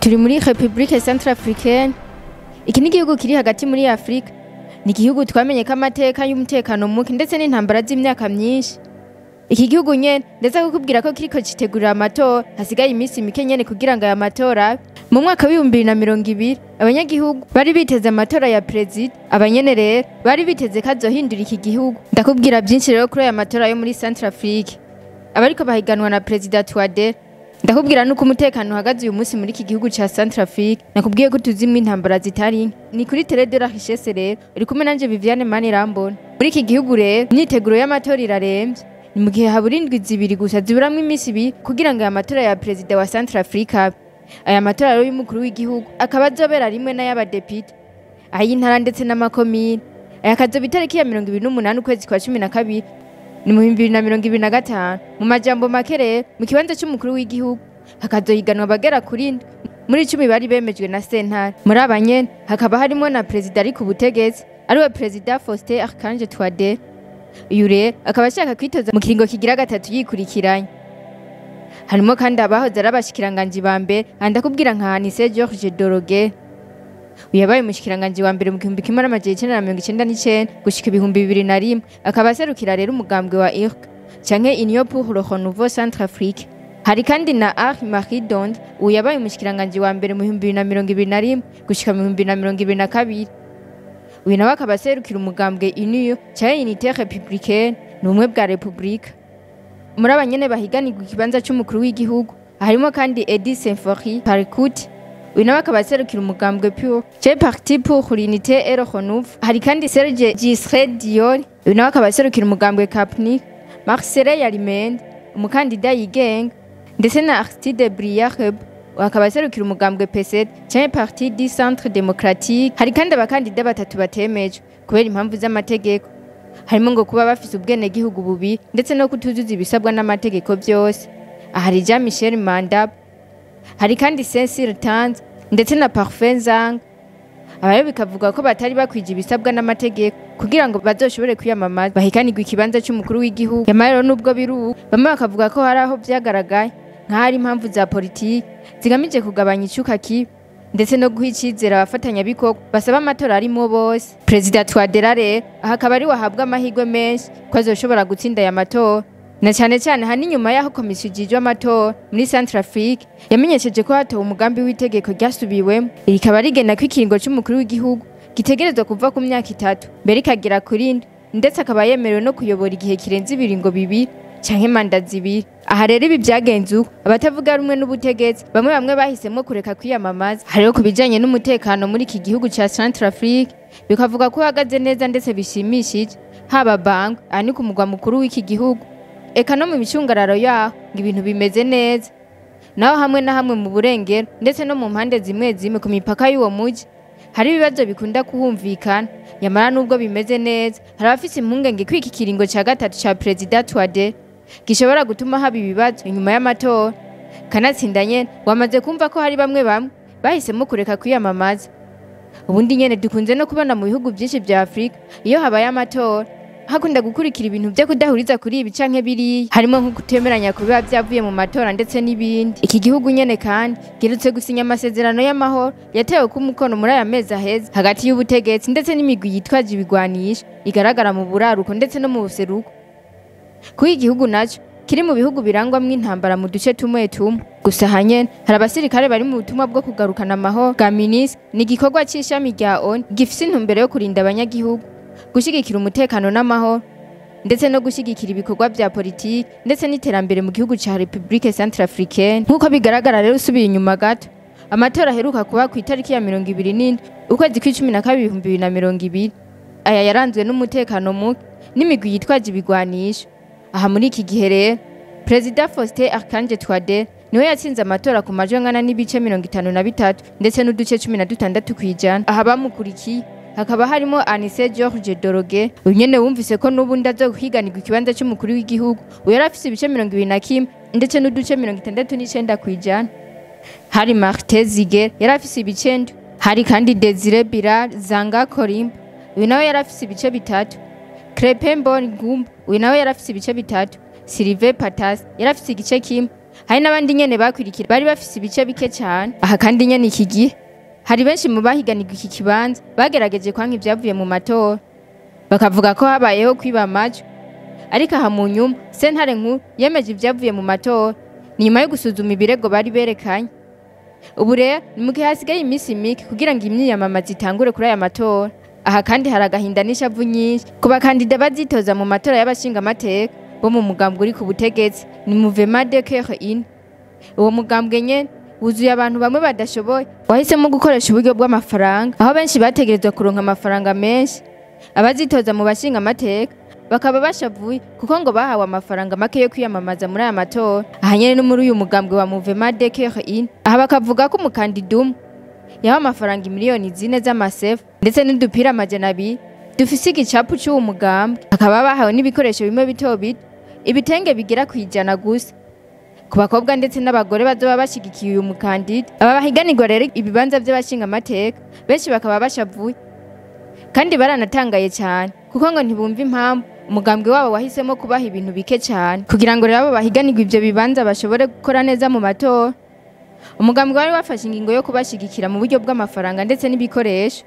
Turi muri République Centrafricaine. Iki ni igihugu kiri hagati muri Afrika. Ni igihugu twamenye ko amateka y'umutekano muke ndetse n'intambara z'imyaka myinshi. Iki gihugu nyene ndetse kukubwira ko kiriko citegurira amatora, hasigaye iminsi mike nyene kugira ngo aya matora abe. Mu mwaka w'2020 abanyagihugu bari biteze amatora ya perezida, abanyene rero bari biteze ko azohindura iki gihugu. Ndakubwira byinshi rero kuri aya matora yo muri Centrafrique, abariko bahiganwa na perezida Touadera. Ndakubwira nuko umutekano uhagaze uyu munsi muri iki gihugu ca Centrafrique. Nakubwiye ko tuzimwe intambara zitari nke. Ni kuri Télé de la Richesse rero, uri kumwe nanje Viviane Manirambona. Muri iki gihugu rero imyiteguro y'amatora iraremvye. Ni mu gihe habura indwi 2 gusa, ziburamwo iminsi 2 kugira ngo aya matora ya perezida wa Centrafrique abe. Aya matora rero y'umukuru w'igihugu akaba azobera rimwe n'ay'abadepite, ay'intara ndetse n'amakomine. Aya akazoba itariki ya 28 ukwezi kwa 12 ni mu 2025. Mu majambo make rero, mu kibanza c'umukuru w'igihugu hakazohiganwa abagera kuri 7 muri 10 bari bemejwe na sentare. Muri aba nyene hakaba harimo na perezida ari ku butegetsi, ariwe perezida Faustin Archange Touadera. Uyu rero akaba ashaka kwitoza mu kiringo kigira gatatu yikurikiranye. Harimo kandi abahoze ari abashikiranganji ba mbere, aha ndakubwira nka Anise George Doroge. Uyu yabaye umushikiranganji wa mbere mu 1999 gushika 2001, akaba aserukira rero umugambwe wa URC canke Union pour le Renouveau Centrafrique. Hari kandi na Henri Marie Dond, uyu yabaye umushikiranganji wa mbere mu 2021 gushika mu 2022. Uyu nawe akaba aserukira umugambwe Union canke Unité Républicaine, ni ubumwe bwa Republika. Muri aba nyene bahiganirwa ikibanza c'umukuru w'igihugu harimo kandi Edi Symphorien Parcourt, uyu nawe akaba aserukira umugambwe PUR canke Parti pour l'Unité et le Renouveau. Hari kandi Serge Gisre Dior, uyu nawe akaba aserukira umugambwe CAPNIC, Marcel Yarimende umukandida yigenga, ndetse na Aristide Briareb akaba aserukira umugambwe PSD canke Parti du Centre Démocratique. Hari kandi abakandida batatu batemejwe kubera impamvu z'amategeko, harimo ngo kuba bafise ubwenegihugu bubi ndetse no kutuzuza ibisabwa n'amategeko byose. Ahari Jean Michel Mandab, hari kandi Cecile Tanz ndetse na Parfait Nzanga. Abayo bikavuga ko batari bakwije ibisabwa n'amategeko kugira ngo bazoshobore kwiyamamaza bahiganirwe ikibanza c'umukuru w'igihugu. Nyamara rero nubwo biri uko, bamwe bakavuga ko hari aho vyagaragaye nk'ahari impamvu za politiki zigamije kugabanya icuka kibi ndetse no guha icizere abafatanyabikorwa basaba amatora arimwo bose. Perezida Touadera rero aha akaba ari we ahabwa amahirwe menshi ko azoshobora gutsinda aya matora, na cane cane aha n'inyuma y'aho komisiyo ijejwe amatora muri Centrafrique yamenyesheje ko hatowe umugambi w'itegeko ryasubiwemo, rikaba rigena ko ikiringo c'umukuru w'igihugu gitegerezwa kuva ku myaka 3 mbere ikagera kuri 7, ndetse akaba yemerewe no kuyobora igihe kirenze ibiringo 2 canke manda 2. Aha rero ibi vyagenze uko abatavuga rumwe n'ubutegetsi bamwe bamwe bahisemwo kureka kwiyamamaza. Hariho ku bijanye n'umutekano muri iki gihugu ca Centrafrique bikavuga ko uhagaze neza ndetse bishimishije, haba Bangui aha ni ku mugwa mukuru w'iki gihugu, eka no mu micungararo yaho ngo ibintu bimeze neza. Naho hamwe na hamwe mu burengero ndetse no mu mpande zimwe zimwe ku mipaka y'uwo muji hari ibibazo bikunda kuhumvikana. Nyamara nubwo bimeze neza, hari abafise impungenge ko iki kiringo ca gatatu ca perezida Touadera gishobora gutuma haba ibibazo inyuma y'amatora. Kanatsinda nyene wamaze kumva ko hari bamwe bamwe bahisemo kureka kwiyamamaza. Ubundi nyene dukunze no kubona mu bihugu byinshi vya Afrika iyo habaye amatora hakunda gukurikira ibintu vyo kudahuriza kuri ibi canke biriya, harimo nko kutemeranya ku biba vyavuye mu matora ndetse n'ibindi. Iki gihugu nyene kandi giherutse gusinya amasezerano y'amahoro yatewe ku mukono muri aya mezi aheze hagati y'ubutegetsi ndetse n'imigwi yitwaje ibigwanisho igaragara mu buraruko ndetse no mu buseruko. Kuko igihugu naco kiri mu bihugu birangwamwo intambara mu duce tumwe tumwe. Gusa aha nyene hari abasirikare bari mu butumwa bwo kugarukana amahoro bwa MINUSCA. Ni igikorwa c'ishami rya ONU gifise intumbero yo kurinda abanyagihugu, gushigikira umutekano n'amahoro ndetse no gushigikira ibikorwa vya politiki ndetse n'iterambere mu gihugu ca République Centrafricaine. Nk'uko bigaragara rero usubiye inyuma gato, amatora aheruka kuba ku itariki ya 27 ukwezi kw'icumi na kabiri 2020, aya yaranzwe n'umutekano muke n'imigwi yitwaje ibigwanisho. Aha muri iki gihe rero Perezida Faustin Archange Touadera niwe yatsinze amatora ku majwi angana n'ibice 53 ndetse n'uduce 16 kw'ijana. Aha bamukurikiye hakaba harimo Anise George Doroge, uyu nyene wumvise ko n'ubundi azohiganirwa ikibanza c'umukuru w'igihugu, uyu yari afise ibice 21 ndetse n'uduce 69 kw'ijana. Hari Martin Ziguele yari afise ibice 7. Hari kandi Desire Bilal Zanga Korimba, uyu nawe yari afise ibice 3. Crepin Mbon Ngumba, uyu nawe yari afise ibice 3. Sylvain Patas yari afise igice kimwe. Hari n'abandi nyene bakwirikira bari bafise ibice bike cyane. Aha kandi nyene iki gihe hari benshi mu bahiganirwa iki kibanza bagerageje kwanka ivyavuye mu matora, bakavuga ko habayeho kwiba amajwi. Ariko aha mu nyuma sentare nkuru yemeje ivyavuye mu matora, ni nyuma yo gusuzuma ibirego bari berekanye. Ubu rero ni mu gihe hasigaye iminsi mike kugira ngo imyiyamamazo itangure kuri aya matora. Aha kandi hari agahinda n'ishavu nyinshi ku bakandida bazitoza mu matora y'abashingamateka bo mu mugambwe uri ku butegetsi, ni Mouvement de Cœur Uni. Uwo mugambwe nyene wuzuye abantu bamwe badashoboye, wahisemo gukoresha uburyo bw'amafaranga, aho benshi bategerezwa kuronka amafaranga menshi. Abazitoza mu bashingamateka bakaba bashavuye kuko ngo bahawe amafaranga make yo kwiyamamaza muri aya matora. Aha nyene no muri uyu mugambwe wa Mouvement de Cœur Uni, aha bakavuga ko umukandida umwe yahawe amafaranga 4 miliyoni z'amasefa ndetse n'udupira 200 dufise igicapu c'uwo mugambwe, bakaba bahawe n'ibikoresho bimwe bito bito, ibitenge bigera ku 100 gusa ku bakobwa ndetse n'abagore bazoba bashigikiye uyu mukandida. Aba bahiganirwa rero ibibanza vy'abashingamateka benshi bakaba bashavuye kandi baranatangaye cyane, kuko ngo ntibumva impamvu umugambwe wabo wahisemo kubaha ibintu bike cyane. Kugira ngo rero abo bahiganirwa ivyo bibanza bashobore gukora neza mu matora, umugambwe wari wafashe ingingo yo kubashigikira mu buryo bw'amafaranga ndetse n'ibikoresho.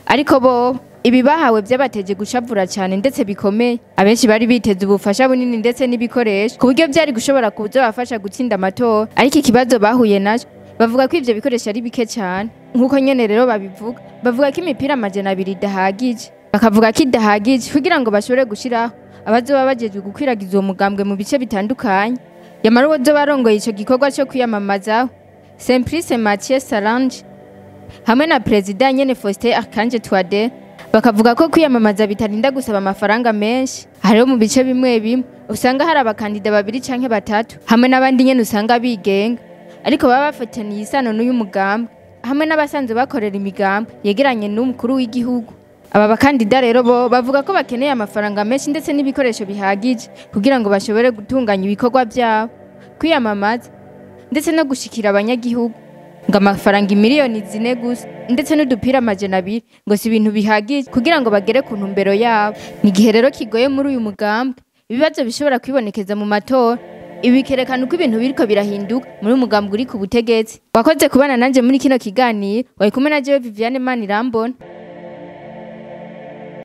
Ariko bo ibi bahawe byabateje gushavura cyane ndetse bikomeye. Abenshi bari biteze ubufasha bunini ndetse n'ibikoresho ku buryo byari gushobora kuzobafasha gutsinda amatora, ariko ikibazo bahuye naco, bavuga ko ivyo bikoresho ari bike cyane. Nk'uko nyene rero babivuga, bavuga ko imipira 200 idahagije, bakavuga ko idahagije kugira ngo bashobore gushiraho abazoba bajejwe gukwiragiza uwo mugambwe mu bice bitandukanye. Yamara uwo zoba arongoye ico gikorwa co kwiyamamazaho, Simplice Mathieu Salange, hamwe na perezida nyene Faustin Archange Touadera, bakavuga ko kwiyamamaza bitarinda gusaba amafaranga menshi. Hariho mu bice bimwe bimwe usanga hari abakandida babiri canke batatu, hamwe n'abandi nyene usanga bigenga ariko baba bafataniye isano n'uyu mugambwe, hamwe n'abasanzwe bakorera imigambi yegeranye n'umukuru w'igihugu. Aba bakandida rero bo bavuga ko bakeneye amafaranga menshi ndetse n'ibikoresho bihagije kugira ngo bashobore gutunganya ibikorwa byabo, kwiyamamaza ndetse no gushikira abanyagihugu. Ngo amafaranga 4 miliyoni gusa ndetse n'udupira 200 ngo si ibintu bihagije kugira ngo bagere ku ntumbero yabo. Ni igihe rero kigoye muri uyu mugambwe, ibibazo bishobora kwibonekeza mu matora. Ibi bikerekana uko ibintu biriko birahinduka muri uyu mugambwe uri ku butegetsi. Wakoze kubana nanje muri kino kiganiro, wari kumwe na jewe Viviane Manirambona.